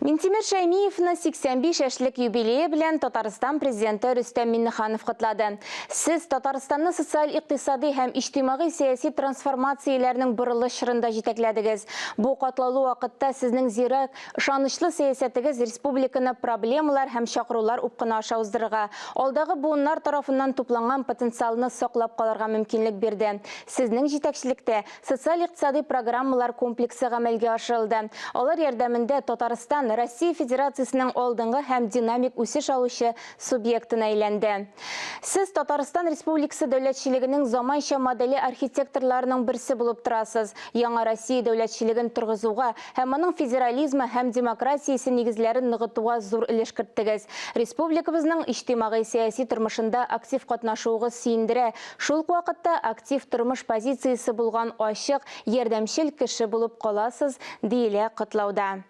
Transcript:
Минтимер Шәймиевны 85 яшьлек юбилее белән Татарстан Президенты Рөстәм Миңнеханов котлады. Сез Татарстанны социаль-икътисадый һәм иҗтимагый-сәяси трансформацияләрнең борылыш чорында җитәкләдегез. Бу катлаулы вакытта сезнең зирәк, ышанычлы сәясәтегез республиканы проблемалар һәм чакырулар упкыны аша уздырырга, алдагы буыннар тарафыннан тупланган потенциалны саклап калырга мөмкинлек бирде. Сезнең җитәкчелектә Социаль-икътисадый программалар комплексы гамәлгә ашырылды. Алар ярдәмендә Татарстан Россия Федерациясенең алдынгы һәм динамик үсеш алучы субъектына әйләнде. Сез Татарстан Республикасы дәүләтчелегенең заманча моделе архитекторларының берсе булып торасыз. Яңа Россия дәүләтчелеген торгызуга һәм аның федерализмы һәм демократиясе нигезләрен ныгытуга зур өлеш керттегез. Республикабызның иҗтимагый-сәяси тормышында актив катнашуыгыз сөендерә, Шул ук вакытта актив тормыш позициясе булган ачык, ярдәмчел кеше булып каласыз, диелә котлауда.